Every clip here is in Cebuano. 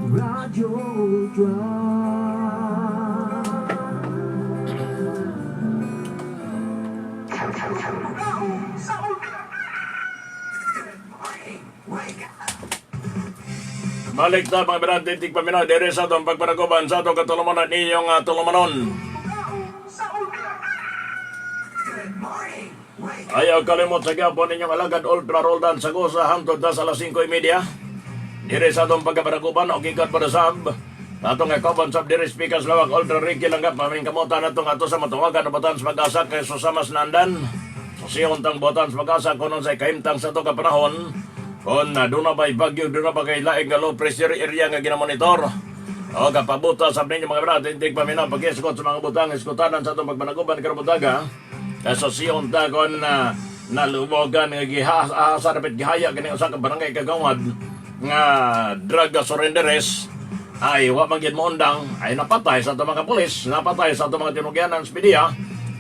Radyo Ultra. Balik ta, mga brad, titik paminaw, dire sa atong pagpanaguban sa atong katulumanan ninyong tulumanon. Ayaw kalimot sa gyapon ninyong alagad Ultra Roldan Sagosa hangtod ta sa alas 5:30. Dire sa atong pagkapanaguban o gikat para sab. Atong kauban sab dire speakers lawak Ultra Ricky Langgap paming kamutan atong ato sa matawagan o batan sa pag-asa kay Susamas Nandan. Susiyon tang botan sa pag-asa kunon sa kahimtang sa ato kapanahon. Kung doon na ba'y bagyo, doon na ba kay laing nga low pressure area nga ginamonitor. O kapabuta sa ninyo, mga brad, hindi pa minaw pag-iskot sa mga butang iskutanan sa atong pagmanaguban karong buntaga. Kasosyon ta kon nalubogan nga gihasa dapat gihaya kini usa ka barangay kagawad nga drug surrenderes ay wa man gyud moundang, ay napatay sa atong mga pulis, napatay sa atong mga tinugyanan sa PDEA.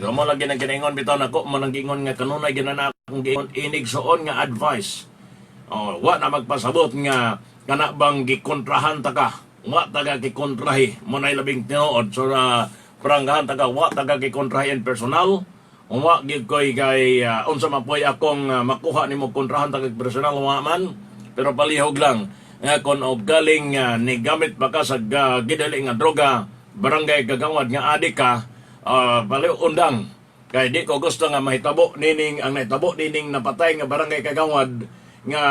So mo lagi nang kinaingon bitaw nako mo nang giingon nga kanunay ginana akong giingon inigsuon nga advice. Oh, wa na magpasabot nga kana bang gikontrahan ta ka. Wa ta ka gikontrahi mo nay labing tinuod. So pranggahan ta ka, wa ta ka gikontrahi in personal. Wa gyud koy kay unsa man poy akong makuha nimo kontrahan ta kag personal, wa man. Pero palihog lang nga kon og galing ni gamit pa ka sa gidali nga droga, barangay kagawad nga adik ka, palihog undang. Kay di ko gusto nga mahitabo nining ang nahitabo nining napatay nga barangay kagawad nga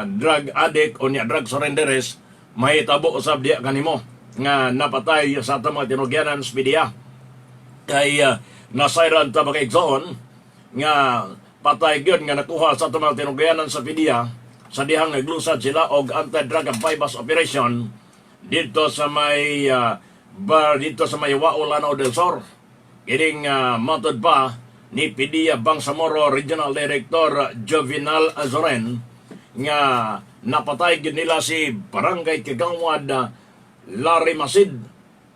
drug addict o niya drug surrenderes, mahitabo usab diya kanimo nga napatay sa atong mga tinugyanan sa PDEA. Kay nasayran ta mga igsoon nga patay gyud nga nakuha sa atong mga tinugyanan sa PDEA sa dihang naglusad sila og anti-drug and bypass operation dito sa may bar dito sa may Wao, Lanao del Sur. Kining matod pa ni PDEA Bangsamoro Regional Director Jovenal Azoren nga napatay gyud nila si Barangay Kagawad Larry Masid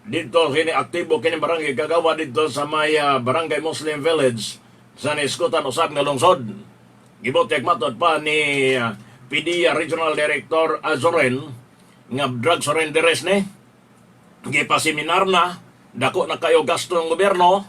dito kini aktibo kini barangay kagawad dito sa may Barangay Muslim Village sa niskutan usab nga lungsod. Gibutyag matod pa ni PDEA Regional Director Azoren nga drug surrenderes ni gipaseminar na, dako na kayo gasto ng gobyerno.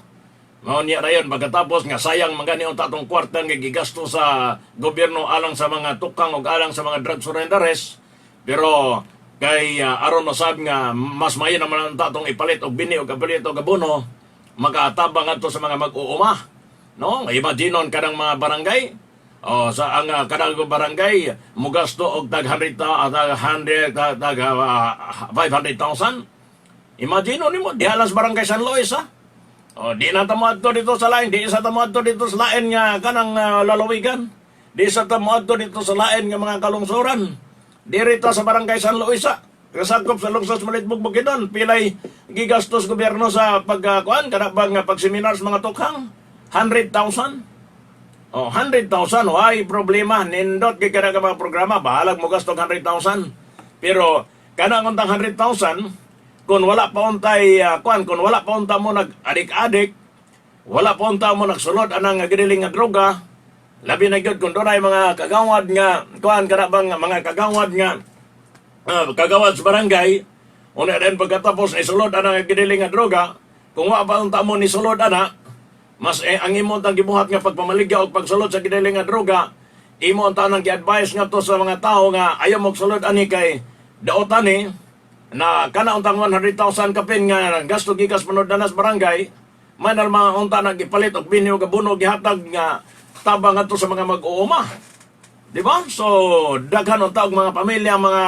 Mao niya rayon pagkatapos nga sayang man gani unta atong kwarta nga gigasto sa gobyerno alang sa mga tukang ug alang sa mga drug surrenderes, pero kay aron usab nga mas maayo naman unta atong ipalit og bini og ipalit og abono, makatabang adto sa mga mag-uuma, no? Imaginon kanang mga barangay. O sa ang kanang barangay mugasto og tag 100 tag 100 tag 500,000. Imagine nimo diha lang sa Barangay San Luis, ha. O di na ta moadto dito sa lain, di sa ta moadto dito sa lain nga kanang lalawigan. Di sa ta moadto dito sa lain nga mga kalungsuran. Diri ta sa Barangay San Luis, ha. Kasakop sa lungsod sa Malitbog, Bukidnon, pilay gigastos gobyerno sa pagkuan kana bang pagseminar sa mga tukhang? 100,000. Oh, 100,000, why problema? Nindot kay kada ka mga programa, bahalag mo gasto og 100,000. Pero kana untang 100,000 kung wala pa untay kuan, kung wala pa unta mo nag adik-adik, wala pa unta mo nagsulod anang gidiling nga droga, labi na gyud kung dunay mga kagawad nga kuan kana bang mga kagawad nga kagawad sa barangay, una din pagkatapos isulod anang gidiling nga droga, kung wa pa unta mo nisulod ana, mas ang imo tang gibuhat nga pagpamaligya og pagsulod sa gidiling nga droga, imo ang tanang gi-advise nga to sa mga tao nga ayaw mo sulod ani kay daotan ni na kana untang 100,000 kapin nga gasto gikas panudlanan sa barangay, may na mga unta na gipalit og bini og abono gihatag nga tabang ngadto sa mga mag-uuma. Di ba? So, daghan unta og mga pamilya, mga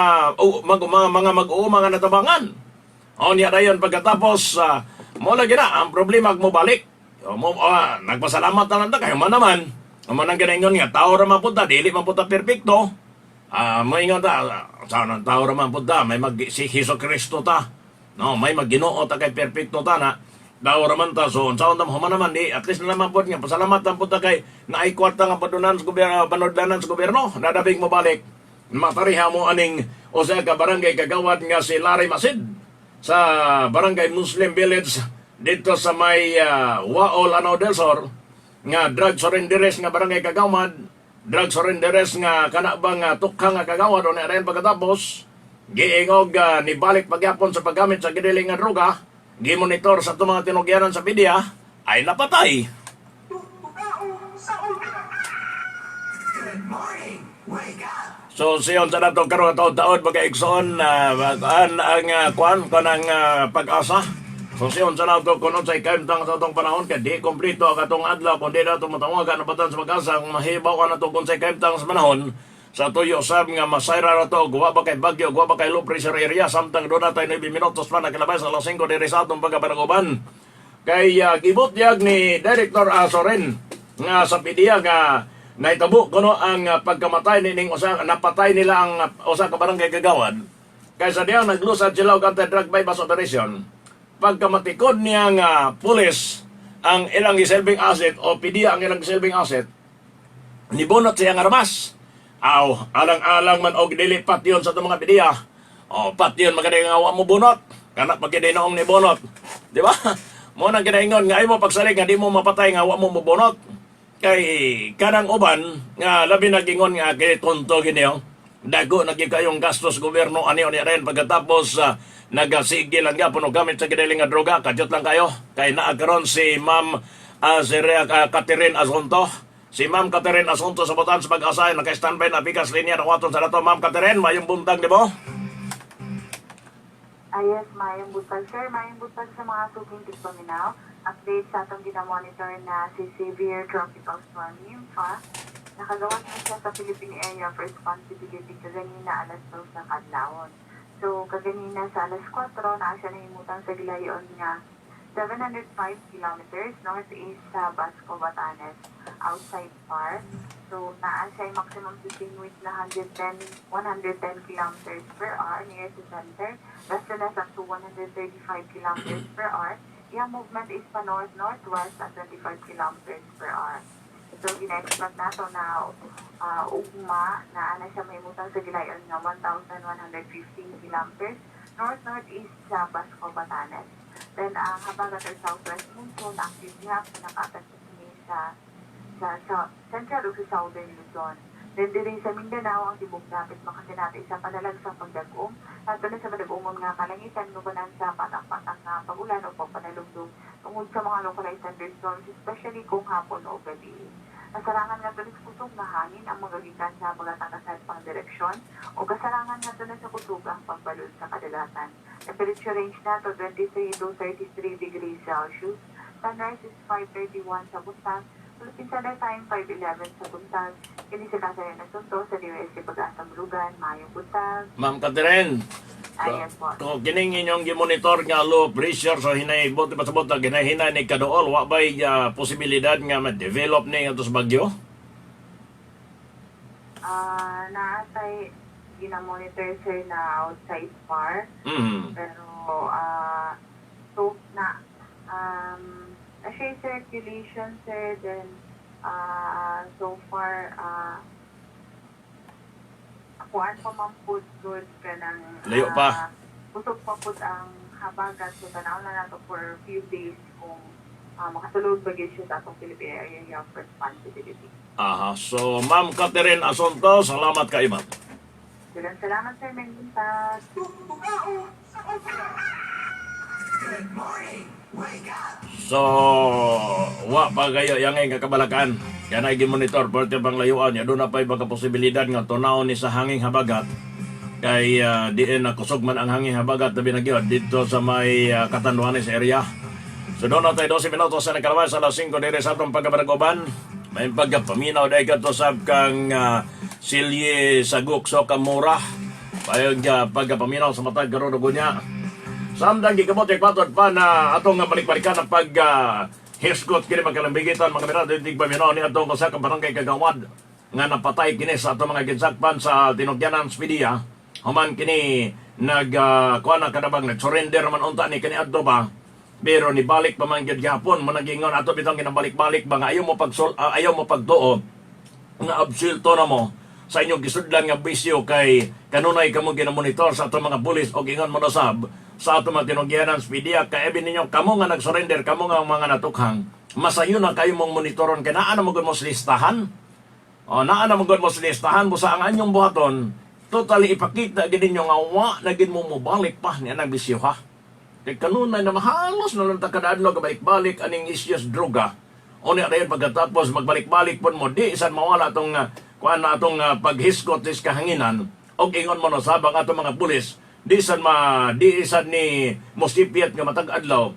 mga mag-uuma nga natabangan. O niya dayon pagkatapos mo lagi na ang problema mo balik. O, mo nagpasalamat na lang ta kay man naman. Amo nang ginaingon nga tao ra man pud ta, dili man pud ta perpekto. Moingon ta sa nang tao ra man pud ta, may mag si Hesus Kristo ta. No, may magginoo ta kay perpekto ta na. Tao ra man ta, so unsaon ta human naman di at least na naman pud nga pasalamat lang pud ta kay naay kwarta nga padunan sa gobyerno, panudlanan sa gobyerno, nadabing mo balik. Matariha mo aning usa ka barangay kagawad nga si Larry Masid sa Barangay Muslim Village dito sa may Wao, Lanao del Sur nga drug surrenderes nga barangay kagawad, drug surrenderes nga kana bang tukhang nga kagawad o na pagkatapos Giingog nibalik pagyapon sa paggamit sa gidiling nga droga, gimonitor sa itong mga tinugyanan sa PDEA, ay napatay. Tugtugao sa Ultra. Good morning. Wake up. So siyon sa nato karon taon-taon magaigsoon na ang kuan kanang pag-asa. So siyon sa nato kun unsay kahimtang sa atong panahon kay di kompleto ang atong adlaw kun di nato motawagan ang batan sa pag-asa kung mahibaw ka nato kung unsay kahimtang sa panahon sa tuyo sab nga masayra na to, guwa ba kay bagyo, guwa ba kay low pressure area, samtang doon na tayo 9 minutos pa nakalabay sa alas 5 diri sa atong pagkapanaguban kay gibutyag ni Director Azoren nga sa PDEA nga naitabo kuno ang pagkamatay nining usa, napatay nila ang usa ka barangay kagawad kay sa diyang naglusad sila og anti-drug bypass operation. Pagkamatikod niya nga pulis ang ilang gisilbing asset o PDEA ang ilang gisilbing asset, nibunot siya nga armas. Aw, alang-alang man og dili patyon sa itong mga PDEA. O, patyon maganda nga wa mo bunot. Kana pag noong nibunot. Di ba? Mo nang kinaingon nga ay mo pagsalig nga di mo mapatay nga wa mo mobunot. Kay kanang uban nga labi nagingon nga kay tonto gini oh. Dago na gyud kayong gastos gobyerno ani ni rin pagkatapos nagasigil lang gyapon og gamit sa gidaling nga droga, kadyot lang kayo kay naa karon si Ma'am Serea Catherine Asunto. Si Ma'am Catherine Asunto sa Bataan sa Pag-asa naka-standby na pikas linya na kwaton sa dato. Ma'am Catherine, mayong buntag nimo. Ah, yes, maayong buntag, sir. Maayong buntag sa mga suking tigpaminaw. Update sa atong ginamonitor na si Severe Tropical Storm Ympha. Nakagawas na siya sa Philippine Area of Responsibility kaganina alas 2 sa kadlawon. So, kaganina sa alas 4, naa siya nahimutang sa gilayon nga 705 kilometers northeast sa Basco, Batanes, outside PAR. So, naa siya maximum sustained wind na 110 kilometers per hour near to center. Gustiness up to 135 kilometers per hour. Iyang movement is pa north-northwest at 25 kilometers per hour. So, gina-expect nato na ugma na ana siya mahimutang sa gilayon nga 1,115 kilometers north-northeast sa Basco, Batanes. Then, ang habagat or southwest monsoon, active niya, naka-apekto kini sa central ug sa southern Luzon. Then diri sa Mindanao, ang tibok dapit makasinati sa padalag sa pagdag-om. Adto na sa madag-umon nga kalangitan gubanan sa patak-patak nga pagulan o pagpanalugdog tungod sa mga localized thunderstorms, especially kung hapon o gabi. Kasarangan nga sa kusog nga hangin ang magagikan sa habagatang kasadpang direksyon o kasarangan nga na sa kusog ang pagbalod sa kadagatan. Temperature range nato 23 to 33 degrees Celsius. Sunrise is 5:31 sa buntag. Philippine Standard Time 5:11 sa buntag. Kini si Catherine Asunto sa DOST Pag-asa Mulugan. Maayong buntag. Ma'am Catherine, Ayan po. so, kining inyong gimonitor nga low pressure sa hinay buti pa sa buta ginahinay ni kaduol, wa bay posibilidad nga ma-develop ni nga sa bagyo? Ah, naatay ginamonitor, sir, na outside PAR. Pero so na na siya circulation, sir, then so far kuan pa man pud good kanang Layo pa. Kusog pa pud ang habagat, so tanaw na nato for few days kung makasulod ba gyud siya sa atong Philippine Area of Responsibility. Aha. So, Ma'am Catherine Asunto, salamat kay ma'am. Daghang salamat, sir. Maayong buntag. Tugtugao sa Ultra. Good morning. Wake up. So, wa pa kayo yang nga kabalakan. Yan ay gimonitor, parte pang layuan niya. Doon na pa'y baka posibilidad nga tunaon ni sa hanging habagat. Kay diin na kusog man ang hanging habagat na binagyo dito sa may Catanduanes area. So doon na tayo 12 minutos sa nakalabay sa alas 5 dire sa atong pagkabaragoban. May pagkapaminaw dahil kato sab kang Silye Saguk so Kamura. Payag pagkapaminaw sa matag karon ug unya. Samtang gigamot ay patod pa na atong nga balik-balikan ang pag hisgot kini magkalambigitan mga mirado tig paminaw ni atong usa ka barangay kagawad nga napatay kini sa atong mga ginsakpan sa tinugyanan sa PDEA human kini nag kuan na kanabang nag-surrender man unta ni kani adto ba, pero nibalik pa man gyud gihapon. Mo nagingon ato bitong ginabalik-balik ba nga ayaw mo pagsol ayaw mo pagtuo nga absulto na mo sa inyong gisudlan nga bisyo kay kanunay kamo ginamonitor sa atong mga pulis o ingon mo nasab sa atong mga tinugyanan sa PDEA. Kay ninyo kamo nga nag-surrender, kamo nga mga natukhang, masayo na kayo mong monitoron kay naa na mo gud mo sa listahan. O naa na mo gud mo sa listahan, busa ang anyong buhaton. Totally ipakita gid ninyo nga wa na gid mo mobalik pa niya nang bisyo, ha. Kay kanunay na mahalos na lang ta kada adlaw kabalik-balik aning issues droga. O niya dayon pagkatapos magbalik-balik pud mo, di isan mawala atong kuan na atong paghisgot is kahanginan og ingon mo no sabang atong mga pulis di isan ni mosipiat nga matag adlaw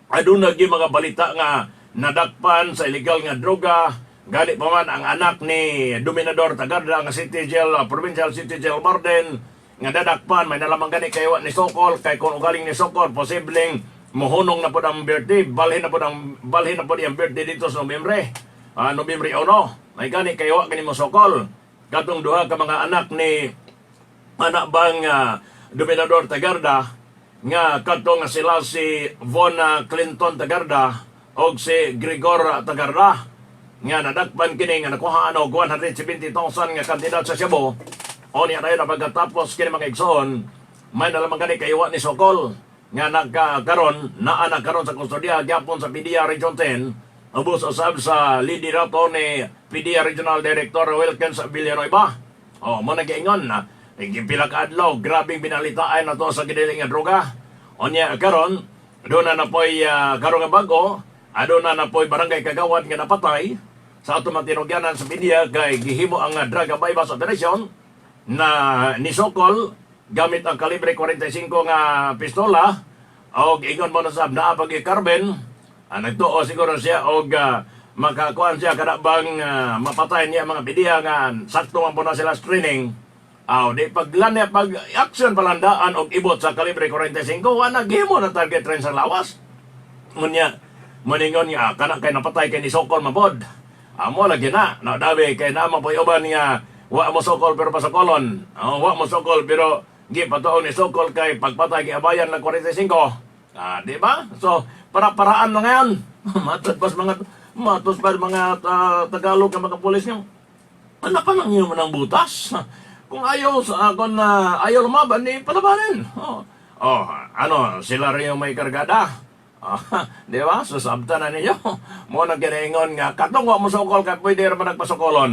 aduna gyud mga balita nga nadakpan sa illegal nga droga. Gani pa man ang anak ni Dominador Tagarda nga city jail, provincial city jail warden nga dadakpan, may nalamang gani kay wa ni Sokol, kay kung ugaling ni Sokol posibleng mohunong na pod ang birthday, balhin na pod ang birthday dito sa Nobyembre, Nobyembre 1. May gani kay wa gani mo Sokol katong duha ka mga anak ni anak bang Dominador Tagarda nga kadto nga sila si Vona Clinton Tagarda og si Gregor Tagarda nga nadakpan kini nga nakuhaan og 170,000 nga kantidad sa shabu. O niya na pagkatapos kini, mga igsoon, may nalamang gani kay wa ni Sokol nga nagkaroon naa na karon sa kustodiya gyapon sa PDEA Region 10 ubos usab sa liderato ni PDEA Regional Director Wilkins Villanueva. Oh, mo nag-ingon na pila ka adlaw grabing binalitaan na to sa giniling nga droga. Unya karon doon na napoy karon nga bago, aduna na napoy barangay kagawad nga napatay sa atong mga tinugyanan sa media kay gihimo ang drug bypass operation na nisokol gamit ang kalibre 45 nga pistola og ingon mo na sab naa pag carbine. Nagtuo siguro siya og makakuan siya kada bang mapatay niya mga PDEA nga sakto man po na sila sa training. Aw, di paglan niya pag action palandaan og ibot sa kalibre 45, wa gihimo na target train sa lawas. Ngunya, maningon nga, kana kay napatay kay ni Sokol mabod. Amo lagi na, na dabi kay naman po uban nga wa mo sokol pero pasokolon. Oh, wa mo sokol pero gi patuon ni Sokol kay pagpatay kay abayan ng 45. Ah, di ba? So, para-paraan na ngayon. Matos pa mga Tagalog nga mga pulis niyo. Ano pa lang yun ng butas? Kung ayaw sa kung ayaw lumaban, di palabanin. Oh, ano, sila rin yung may kargada. Ah, di ba? Susabta na ninyo. Mo na ginaingon nga, katong wa mo sukol kay pwede ra man nagpasukolon.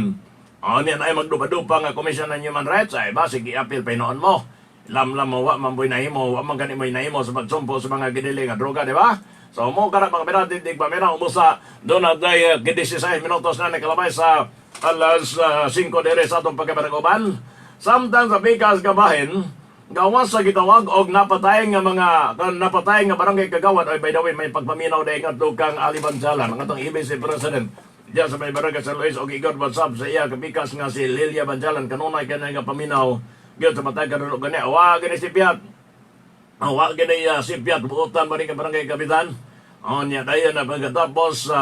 Oh, niyan ay magdupa-dupa nga Commission on Human Rights, ay ba, sige, appeal pa noon mo. Lamlam mo, wa man boy nahimo, wa man gani mo nahimo sa pagsumpo sa mga ginili nga droga, di ba? So mo kana mga biratin, dig pamira, umusa, doon na day, 16 minutos na nakalabay sa alas 5 dire sa atong pagkabaragoban. Samtang sa pikas kabahin, gawas sa gitawag og napatay nga barangay kagawad. Oy, by the way, may pagpaminaw dahil ngadto kang Ali Banjalan, ang atong EBC President diyan sa may barangay San Luis og igod WhatsApp sa iya kapikas nga si Lilia Banjalan, kanunay kanay nga paminaw gyud sa matag karon gani wa gani si Piat. Wa gani si Piat buotan ba ni ka barangay kapitan. O niya dayon na pagkatapos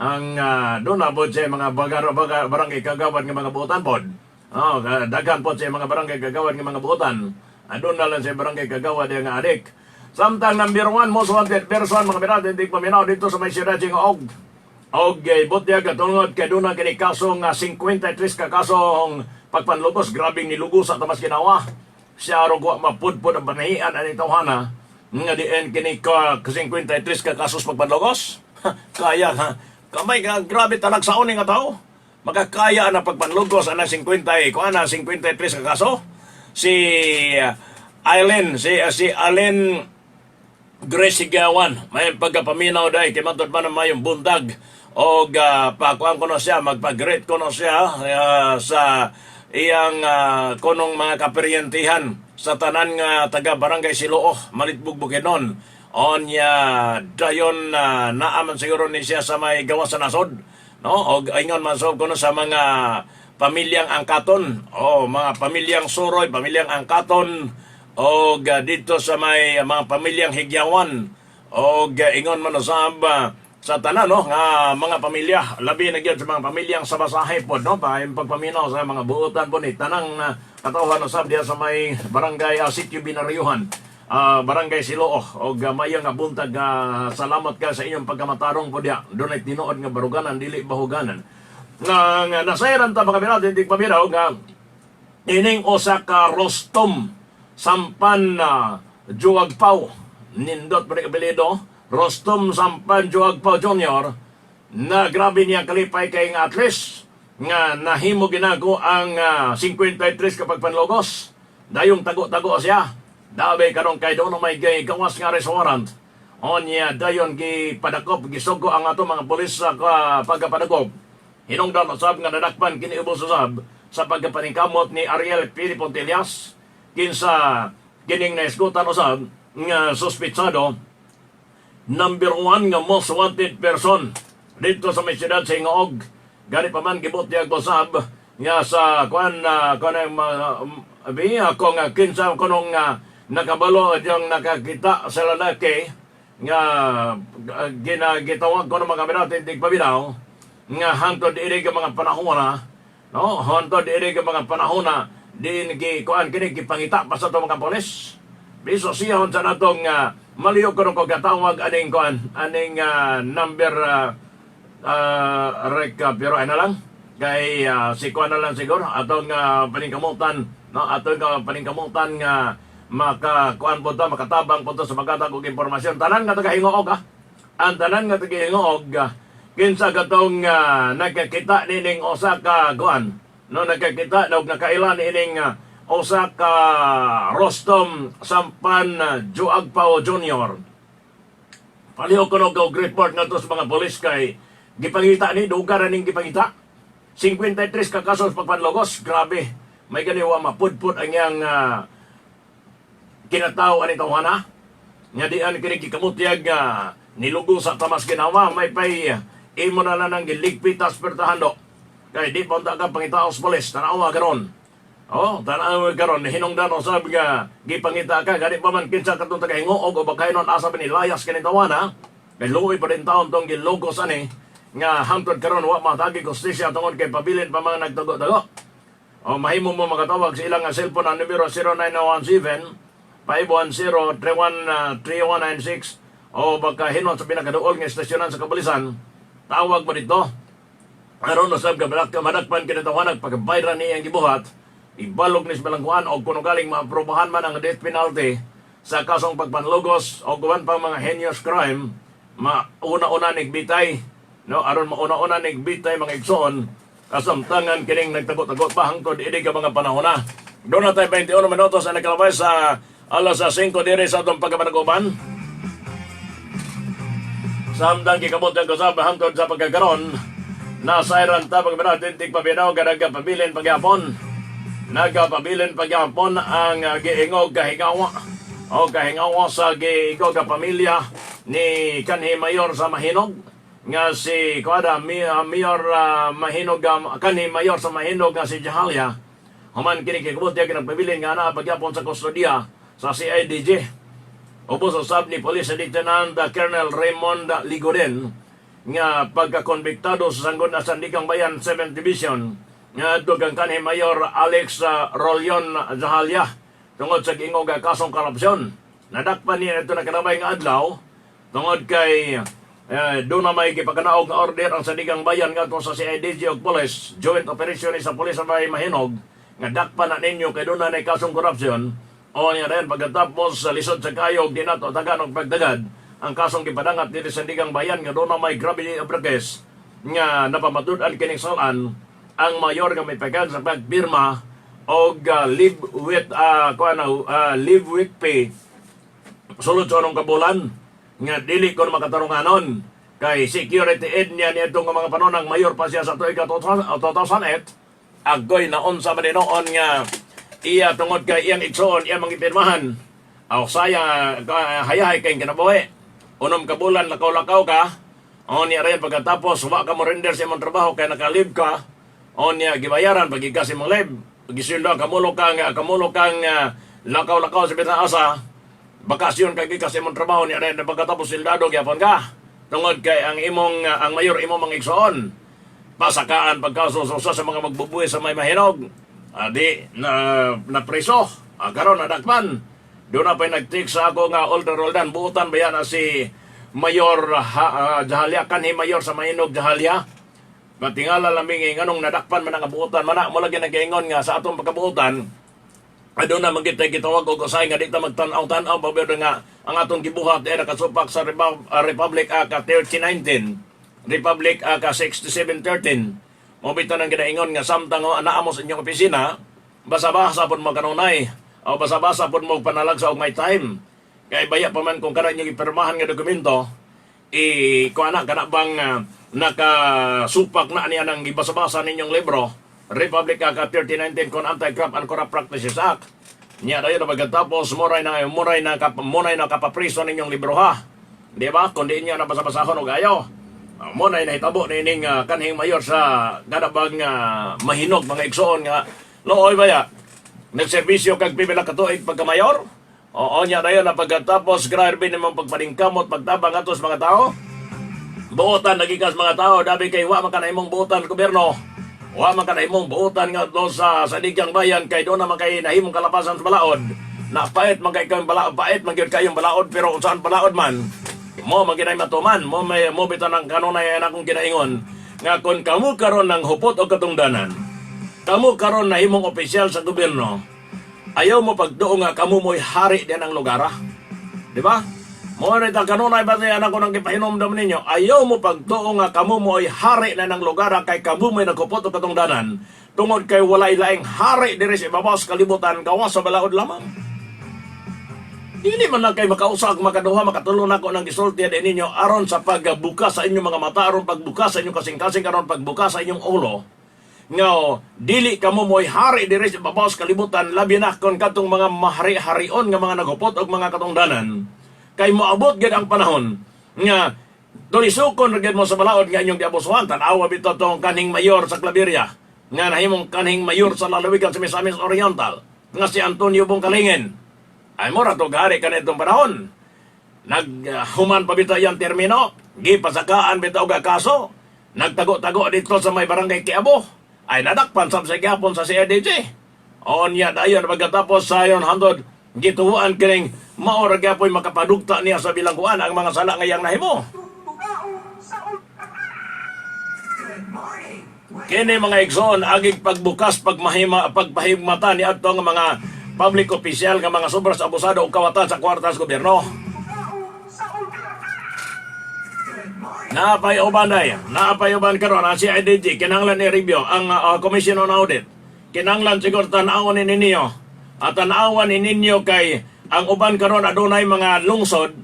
ang doon na po siya mga bagar, bagar, barangay kagawad nga mga buotan pod. Oh, daghan po siya mga barangay kagawad nga mga buotan. Doon na lang siya barangay kagawad nga adik. Samtang number one most wanted person, mga birad, hindi paminaw dito sa may siyudad og Og butyag tungod kay doon na kini kaso nga 53 ka kasong pagpanlugos, grabing nilugo sa tamas ginawa. Siya rog wa mapudpud ang panahian ani tawhana nga diin kini ka 53 ka kasos pagpanlugos. Kaya ha. Kamay ka grabe talagsaon ni nga tao. Makakaya na pagpanlugos ana 50 eh, kuan na 53 ka kaso. Si Aileen, si Allen Grace Sigawan, may pagkapaminaw dahil kay matod pa na mayong buntag o pakuan ko na siya, magpag-greet ko na siya sa iyang kunong mga kaperyentihan sa tanan nga taga Barangay Siloo, Malitbog, Bukidnon. Onya dayon naaman siguro ni siya sa may gawas sa nasod, no? Og ingon man so kuno sa mga pamilyang Angkaton o mga pamilyang Suroy, pamilyang Angkaton o dito sa may mga pamilyang Higyawan o ingon man usab sa tanan, no, nga mga pamilya, labi na gyud sa mga pamilyang sa Basahe pod, no, pa pagpaminaw sa mga buotan po ni tanang katawhan usab diha sa may barangay Sitio Binariyuhan, barangay Siloo og mayo nga buntag, salamat ka sa inyong pagkamatarong po diha. Dunay tinuod nga baruganan, dili bahuganan nga nasayran ta mga binati hindi paminaw nga ining usa ka Rostom Sampan na Juagpaw, nindot pa rin apelyido, Rostom Sampan Juagpaw Jr., na grabe niya kalipay kay nga at least Nga nahimo ginago ang 53 kapag panlogos. Dayong tago-tago siya. Dabe karon kay doon may gawas nga arrest warrant. Onya dayon gipadakop, gisugo ang ato mga pulis sa pagkapadakop. Hinungdan usab nga nadakpan kini ubos usab sa pagkapaningkamot ni Ariel Pili Pontillas, kinsa kining naisgutan usab nga suspitsado number 1 nga most wanted person dito sa may siyudad sa Gingoog. Gani pa man gibutyag usab nga sa kuan na kuan ang abi ako nga kinsa kunong nga nakabalo yung nakakita sa lalaki nga ginagitawag ko ng mga natin tigpabinaw nga hangtod diri ka mga panahon na, no, hangtod diri ka mga panahon na diin gi kuan kini gipangita pa sa ato mga polis. Biso siya sa natong maliyog ko ko katawag aning kuan aning number rek pero ay na lang kay si kuan na lang siguro atong paningkamutan, no, atong paningkamutan nga maka kuan po ta, makatabang po ta sa pagkatag og impormasyon tanan nga taga-Hingoog, ang tanan nga taga-Hingoog, kinsa katong nakakita nining usa ka kuan, no, nakakita og nakaila nining usa ka Rostom Sampan Juagpao Jr. Palihog ko og report nga to sa mga polis kay gipangita ni duga ra ning gipangita. 53 ka kaso sa pagpanlogos, grabe. May gani wa mapudpud ang iyang kinatao ani tawhana. Nga dian kini gikamutyag nga nilugo sa tamas ginawa may pay imo na lang ang giligpit tas pertahando. Kay di pa unta ka pangitaos polis, tanawa karon. Oh, tanawa karon hinungdan usab nga gipangita ka gani pa man kinsa katong taga Hingoog o bakaynon asa ba ni layas kini tawana. Kay luoy pa din taon tong gilogos ani nga hangtod karon wa matagi hustisya tungod kay pabilin pa mga nagtago-tago. O mahimo mo makatawag sa ilang nga cellphone ang numero 0917 510 3196 o baka hinon sa pinakaduol nga estasyonan sa kapulisan, tawag mo dito. Aron usab ka madakpan kinatawanan pagbayran ni ang gibuhat, ibalog ni sa bilangguan o kuno galing maaprobahan man ang death penalty sa kasong pagpanlugos o guban pang mga heinous crime, mauna-una nigbitay, no, aron mauna-una nigbitay mga igsoon kasamtangan kining nagtago-tago pa hangtod ini ka mga panahon na. Doon na tayo 21 minutos ang nagkalabay sa alas 5 diri sa atong pagkapanaguban. Samtang gikamot ang kasab hangtod sa pagkakaron, nasayran ta pagkabinaw tintig pabinaw ka nagapabilin pagyapon. Nagapabilin pagyapon ang giingog kahingawa o kahingawa sa giingog ka pamilya ni kanhi mayor sa Mahinog nga si kuada mayor Mahinog, kanhi mayor sa Mahinog nga si Jahalia. Human kini kikabot kinagpabilin nga naa pagyapon sa kustodiya sa CIDG. Ubos usab ni Police Lieutenant Colonel Raymond Ligoden nga pagkakonbiktado sa sanggol na Sandigang Bayan 7th Division nga adto kang kanhi Mayor Alex Rolion Zahalia tungod sa giingog nga kasong korupsyon. Nadakpan niya ito nakanabay nga adlaw tungod kay doon na may gipakanaog nga order ang Sandigang Bayan ngadto sa CIDG ug Police Joint Operation ni sa Police sa may Mahinog nga dakpan na ninyo kay doon na nay kasong korupsyon. O niya rin, pagkatapos sa lisod sa kayog, di nato tagan og pagdagad ang kasong gipadangat diri sa Sandigang Bayan nga doon na may gravity of the case nga napamatud-an kining salan ang mayor nga may pagkan sa pagpirma og leave with kuan leave with pay sulod sa anong kabulan nga dili ko makatarunganon kay security aid niya niadtong nga mga panahon ang mayor pa siya sa tuig 2008. Agoy na unsa man noon nga iya tungod kay iyang igsoon iyang mga ipirmahan. Aw saya hayahay kay kinabuhi 6 ka bulan lakaw-lakaw ka. O niya rin pagkatapos wa ka mo render sa imong trabaho kay naka-leave ka. O niya gibayaran pag sa imong leave, gisweldo kamulo kang lakaw-lakaw sa bitang asa bakasyon kay gikas imong trabaho. Niya rin pagkatapos sildado gyapon ka tungod kay ang imong ang mayor imong mga igsoon. Pasakaan pagkaso sa usa sa mga magbubuhi sa may Mahinog, adi na na preso. Karon nadakpan. Doon na pa'y nag-text sa ako nga Older Roldan, buutan ba yan na si Mayor Jahalia, kanhi Mayor sa Mahinog Jahalia? Matingala laming nganong nadakpan man ang kabuutan man na mo lagi nagaingon nga sa atong pagkabuutan aduna man kita gitawag og usay nga di ta magtan-aw-tan-aw pa nga ang atong gibuhat ay nakasupak sa Republic Act 3019, Republic Act 6713. Mao bitaw nang ginaingon nga samtang naa mo sa inyong opisina, basa-basa pud mo kanunay o basa-basa pud mo panalagsa og may time. Kay baya pa man kung kana inyong ipirmahan nga dokumento, i kuan na kana bang nakasupak na niya ng gibasa-basa ninyong libro, Republic Act 3019 kon Anti-Graft and Corrupt Practices Act. Nya dayon na pagkatapos muray na kapapriso ninyong libro, ha. Di ba? Kung di niya nabasa-basahon og ayo. Mo na nahitabo nining kanhing mayor sa kanabang mahinog, mga igsoon, nga looy baya. Nagserbisyo kag pipila ka tuig pagka-mayor? Oo, nya dayon na pagkatapos grabe nimong pagpaningkamot pagtabang ato sa mga tao. Buotan nagikas mga tao dabi kay wa man ka imong buotan gobyerno. Wa man ka imong buotan nga do sa Sandigang Bayan kay do naman kay nahimong kalapasan sa balaod. Napait man kay kang balaod, pait man gyud kayong balaod, pero unsaan balaod man mo man ginay matuman mo may mo bitan ang kanunay akong ginaingon nga kon kamo karon ng hupot og katungdanan, kamo karon nahimong opisyal sa gobyerno, ayaw mo pagduo nga kamo mo'y hari din ang lugar, ah. Di ba? Mo na ta kanunay ba anak ko nang gipahinomdom ninyo, ayaw mo pagtuo nga kamo mo'y hari na ng lugar, ah, kay kamo mo'y nagkupot og katungdanan tungod kay walay laing hari diri sa ibabaw sa kalibutan gawas sa balaod lamang. Dili man lang kay makausag, makaduha, makatulo nako ng gisulti din ninyo aron sa pagbuka sa inyong mga mata, aron pagbuka sa inyong kasing-kasing, aron pagbuka sa inyong ulo. Nga dili kamo mo'y hari diri sa ibabaw sa kalibutan, labi na kon katong mga mahari-harion nga mga naghupot og mga katungdanan. Kay moabot gyud ang panahon nga tulisukon ra gyud mo sa balaod nga inyong giabusuhan. Tan-awa bitaw tong kanhing mayor sa Claveria nga nahimong kanhing mayor sa lalawigan sa Misamis Oriental nga si Antonio Bongkalingin. Ay mo ra to gari kanitong panahon. Naghuman pa bitaw yang termino, gipasakaan bitaw og kaso, nagtago-tago dito sa may barangay Kiabo. Ay nadakpan sab sa gyapon sa CIDG. Onya dayon pagkatapos sa ayon hantod gituan kining mao ra gyapoy makapadugta niya sa bilangguan ang mga sala nga iyang nahimo. Good morning. Wake Kini, mga igsoon, agig pagbukas pagmahima pagpahigmata ni adto nga mga public official nga mga sobras abusado og kawatan sa kwarta sa gobyerno. Good morning. Naapay uban day, naapay uban karon ang CIDG kinahanglan i-review ang Commission on Audit. Kinahanglan siguro tan-awon ni ninyo. At tan-awan ni ninyo kay ang uban karon adunay mga lungsod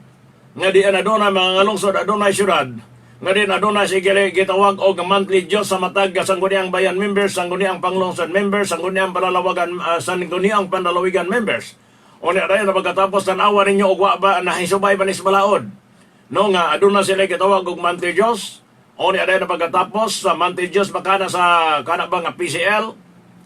nga di adunay mga lungsod, adunay syudad nga di adunay sige gitawag og monthly dues sa matag Sangguniang Bayan members, Sangguniang Panglungsod members, Sangguniang Panlalawigan members. Unya dayon na pagkatapos tan-awan ninyo og wa ba nahisubay ba ni sa balaod. No nga aduna sila gitawag og monthly dues. O ni aday na pagkatapos sa monthly dues ba kana sa kana ba nga PCL.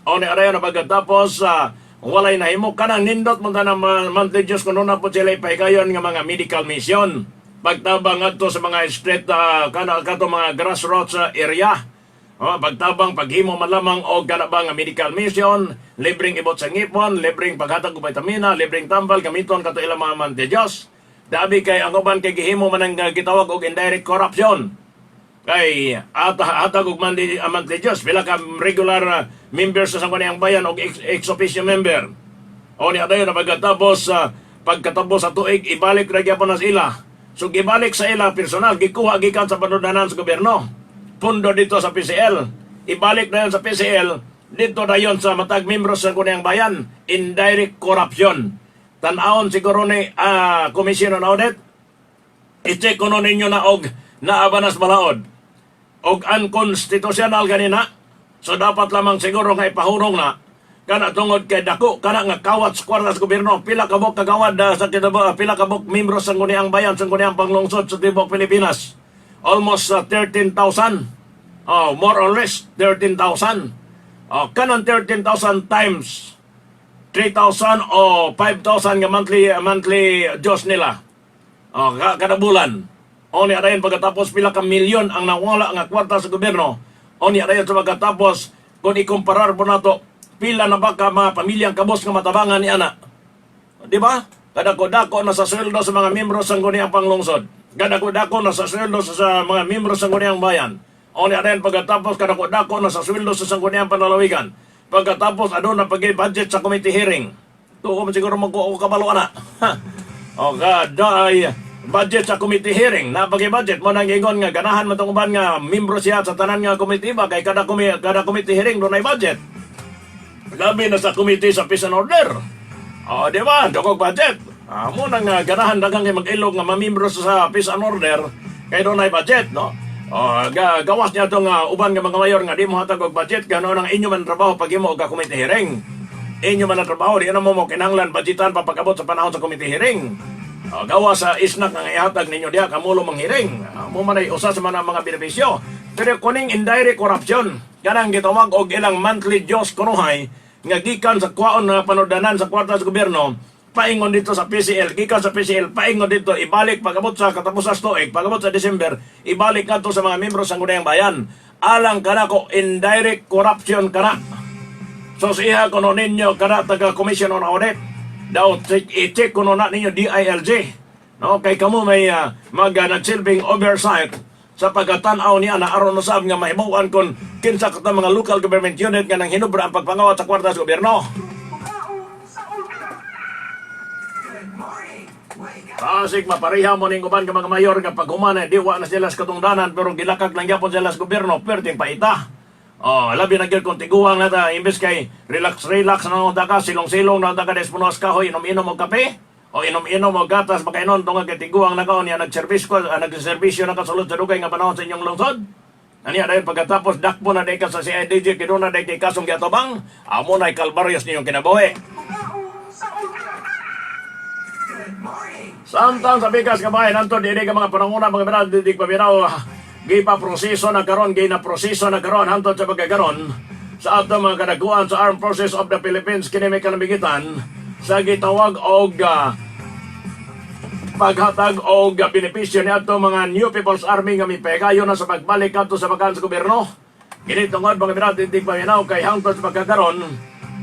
O ni aday na pagkatapos sa walay nahimo kanang nindot mo tanang monthly dues kuno na po sila ipahigayon nga mga medical mission. Pagtabang ngadto sa mga street kana kato mga grassroots area. Oh, pagtabang paghimo man lamang og kana ba nga medical mission, libreng ibot sa ngipon, libreng paghatag og vitamina, libreng tambal gamiton kato ilang mga monthly dues. Dabi kay ang uban kay gihimo man ang gitawag og indirect corruption. Kay ata hatag og monthly dues pila ka regular members sa Sangguniang Bayan og ex officio member. O ni adayon na pagkatapos pagkatapos sa tuig ibalik ra gyapon na sila. So gibalik sa ila personal, gikuha gikan sa panudanan sa gobyerno. Pundo dito sa PCL. Ibalik na yun sa PCL dito na yon sa matag membro sa Sangguniang Bayan. Indirect corruption. Tan-awon siguro ni Commission on Audit. I-check kuno ninyo na og naabanas balaod og unconstitutional ganina. So dapat lamang siguro nga ipahurong na kana tungod kay dako kana nga kawat sa kwarta sa gobyerno, pila ka buok kagawad sa kitabo, pila ka buok membro sa Sangguniang Bayan, Sangguniang Panglungsod sa tibuok Pilipinas, almost 13,000, oh, more or less 13,000. Oh, kanon 13,000 times 3,000 o 5,000 nga monthly monthly dues nila. Oh, kada bulan. O ni adayon pagkatapos pila ka milyon ang nawala nga kwarta sa gobyerno. O ni adayon sa pagkatapos kung ikumparar po nato pila na ba ka mga pamilyang kabos nga matabangan ni ana. Di ba? Kadako-dako na sa sweldo sa mga membro sa Sangguniang Panglungsod. Kadako-dako na sa sweldo sa mga membro sa Sangguniang Bayan. O ni adayon pagkatapos kadako-dako na sa sweldo sa Sangguniang Panlalawigan. Pagkatapos aduna pag budget sa committee hearing. Tuo man siguro magkuha ko kabalo ana. Ha. O kada ay Budget sa committee hearing, napagay budget mo nang ingon nga ganahan man tong uban nga membro siya sa tanan nga committee ba kay kada committee hearing dunay budget. Labi na sa committee sa peace and order. O, di ba? Dugog budget. Ah, mo nang ganahan daghang kay mag-ilog nga mamembro sa peace and order kay dunay budget, no? O, gawas niya tong uban nga mga mayor nga di mo hatag og budget gano ang inyo man trabaho pag imo og committee hearing. Inyo man ang trabaho, di na mo kinahanglan budgetan pa pag-abot sa panahon sa committee hearing. O, gawa sa isnak nga ihatag ninyo diha kamulo mang hearing. Ah, mo man ay usa sa mga mga benepisyo. Pero kuning indirect corruption, kanang gitawag og ilang monthly dues kunuhay nga gikan sa kwaon na panodanan sa kwarta sa gobyerno, paingon dito sa PCL, gikan sa PCL, paingon dito, ibalik pag-abot sa katapusan sa tuig, pag-abot sa December, ibalik ngadto sa mga membro sa Sangguniang Bayan. Alang kanako indirect corruption kana. So siya kuno ninyo kada taga Commission on Audit. Daw check, i-check kuno na ninyo DILG. No, kay kamo may mag nagsilbing oversight sa pagkatanaw niya na aron usab nga mahibaw-an kon kinsa ka mga local government unit nga nang hinubra ang pagpangawat sa kwarta sa gobyerno. Good morning. Wake up. Pasig mapareha mo ning uban ka mga mayor nga paghuman eh, diwa na sila sa katungdanan pero gilakag lang gyapon sila sa gobyerno perting paita. Oh, labi na gyud kung tiguang na ta imbes kay relax relax na unta ka, silong-silong na unta ka des punos kahoy, inom-inom og kape o inom-inom og gatas makainon tungod kay tiguang na ka niya nagserbisyo nagserbisyo na ka sulod sa dugay nga panahon sa inyong lungsod. Aniya dahil pagkatapos dakpo na day ka sa CIDG kay na day kay kasong giatubang, amo na'y kalbaryos ninyong kinabuhi. Good morning. Samtang sa bigas kabayan, antod dili ka mga pananguna mga binad didig paminaw, gipa proseso na karon, gina proseso na karon hantod sa pagkakaron sa atong mga kadaguan sa Armed Forces of the Philippines kini may kalamigitan sa gitawag og paghatag og benepisyo ni atong mga New People's Army nga mipegayon na sa pagbalik kadto sa bakan sa gobyerno. Kini tungod mga binad didig paminaw kay hangtod sa pagkakaron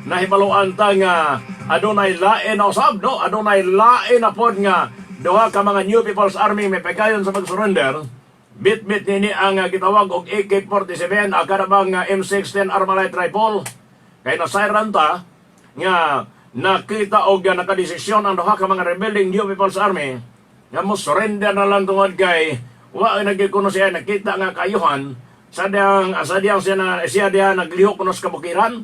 nahibaluan ta nga adunay lain na usab, no, adunay lain na pod nga duha ka mga New People's Army may pagayon sa pag-surrender. Bit-bit nini ang gitawag og AK-47 ang kanabang M16 Armalite rifle kay nasayran ta nga nakita og nakadesisyon ang duha ka mga rebelling New People's Army nga mo surrender na lang tungod kay wa na gyud kuno siya nakita nga kayuhan sa diyang siya na siya diha naglihok kuno sa kabukiran.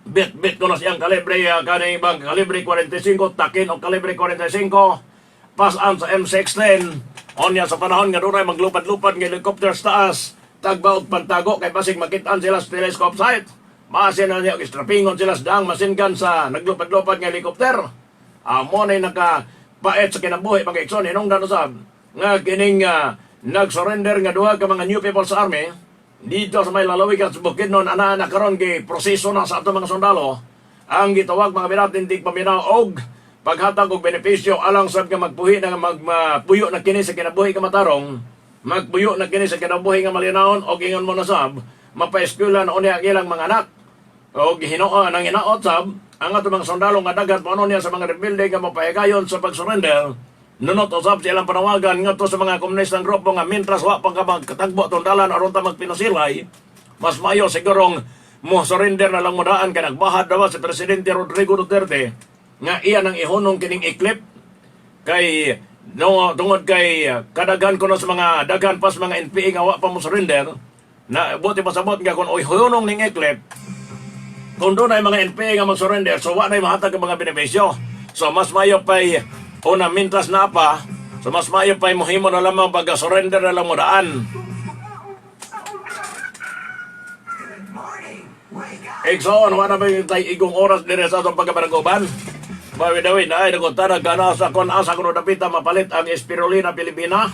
Bit-bit ko na siyang kalibre kaning bang kalibre 45 takin o kalibre 45 pasan sa M16. Onya sa panahon nga dunay maglupad-lupad nga helicopter sa taas, tagba og pantago kay basig makitaan sila sa telescope sight, maasin na niya og istrapingon sila sa daang machine gun sa naglupad-lupad nga helicopter. Amo na naka paet sa kinabuhi mga igsoon. Hinungdan usab nga kining nag-surrender nga duha ka mga New People's Army dito sa may lalawigan sa Bukidnon ana na karon gi proseso na sa atong mga sundalo ang gitawag mga binatin tig paminaw og paghatag og benepisyo alang sab nga magpuhi na magpuyo na kini sa kinabuhi nga matarong, magpuyo na kini sa kinabuhi nga malinawon og ingon mo na sab mapaeskwela na unya ang ilang mga anak. O hinoo nang hinaot sab ang atong mga sundalo nga daghan pa niya sa mga rebelde nga mapahigayon sa pag-surrender. Nunot usab sa ilang panawagan ngadto sa mga komunistang grupo nga mintras wa pa ka magkatagbo atong dalan aron ta magpinasilay, mas maayo sigurong mo surrender na lang mo daan kay nagbahad na ba si Presidente Rodrigo Duterte nga iya nang ihunong kining eCLIP kay no tungod kay kadaghan kuno sa mga daghan pas mga NPA nga wa pa mo surrender na buti pasabot nga kung ihunong ning eCLIP, kung doon ay mga NPA nga mag-surrender, so wa na mahatag ang mga benepisyo. So mas mayo pa'y una mintas na pa, so mas mayo pa'y muhimo na lamang pag-surrender na lang mo daan. Good morning. Wake up. Igsoon, wala na ba yung tay igong oras dire sa atong pagkabaragoban? Bawi dawi na ay nagunta gana sa kon asa kuno dapita mapalit ang Espirulina Pilipina.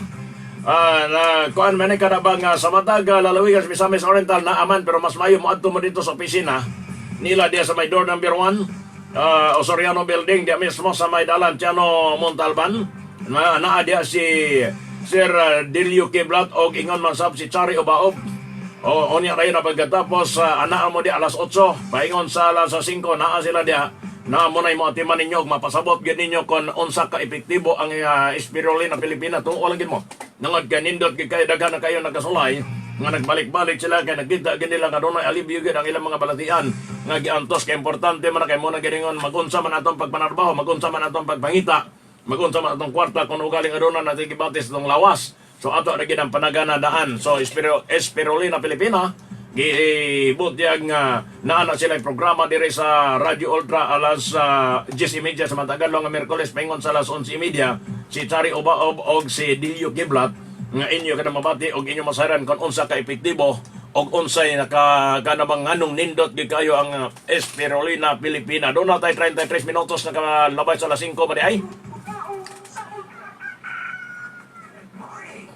Ah, na kuan man kada bang sa matag lalawigan sa Misamis Oriental na aman pero mas mayo moadto mo dito sa opisina nila diya sa may door number 1, Osoriano Building, diya mismo sa may dalan Tiano Montalban na naa diya si Sir Delio Kiblat og ingon man sab si Chari Obaob. O, unya kayo na pagkatapos, anaa mo di alas 8, paingon sa alas 5, naa sila diha. Na mo na mo atiman ninyo, mapasabot gid ninyo kung unsa ka epektibo ang Espirulina Pilipina. Tuo lang gid mo. Nangod kay nindot gid kayo, daghan na kayo nagkasulay, nga nagbalik-balik sila kay nagkita gid nila nga dunay alibyo gid ang ilang mga balatian nga giantos kay importante man na kay mo na giningon magunsa man atong pagpanarbaho, magunsa man atong pagpangita. Magunsa man atong kwarta kung ugaling aduna natin gibatis atong lawas. So ato ra gid ang panagana daan. So Espirulina Pilipina gibutyag nga naa na sila programa diri sa Radyo Ultra alas 10:30 sa Matagalong nga Miyerkules paingon sa alas 11:30, si Chari Obaob og si Dilio Kiblat nga inyo kada mabati og inyo masaran kung unsa ka epektibo og unsay naka kanabang nganong nindot gyud kayo ang Espirulina Pilipina. Doon na tayo 33 minutos na kalabay sa alas 5 ba di ay?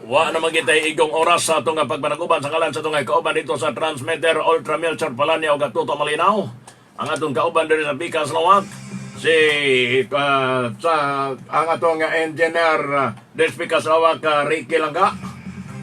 Wa naman kita igong oras sa atong pagpanaguban sa ngalan sa atong kauban dito sa transmitter, Ultra Melchor Palania og Atuto Malinaw. Ang atong kauban diri sa Pikas Lawak si sa ang atong engineer diri sa Pikas Lawak, Ricky Langga.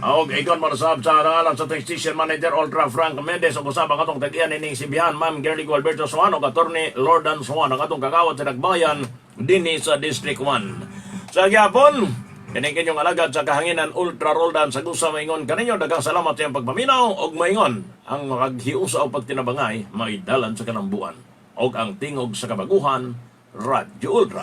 Og igon man sab sa ngalan sa atong station manager, Ultra Frank Mendez, ug usab ang atong tag-iyan ining Sibihan, Ma'am Gerly Alberto Suan ug Attorney Lordan Suan, ang atong kagawad sa Nagbayan dinhi sa District 1. Sa gyapon, kining inyong alagad sa kahanginan, Ultra Roldan sa gusa, maingon kaninyo daghang salamat sa iyong pagpaminaw og maingon ang makaghiusa o pagtinabangay maidalan sa kanambuan og ang tingog sa kabaguhan, Radyo Ultra.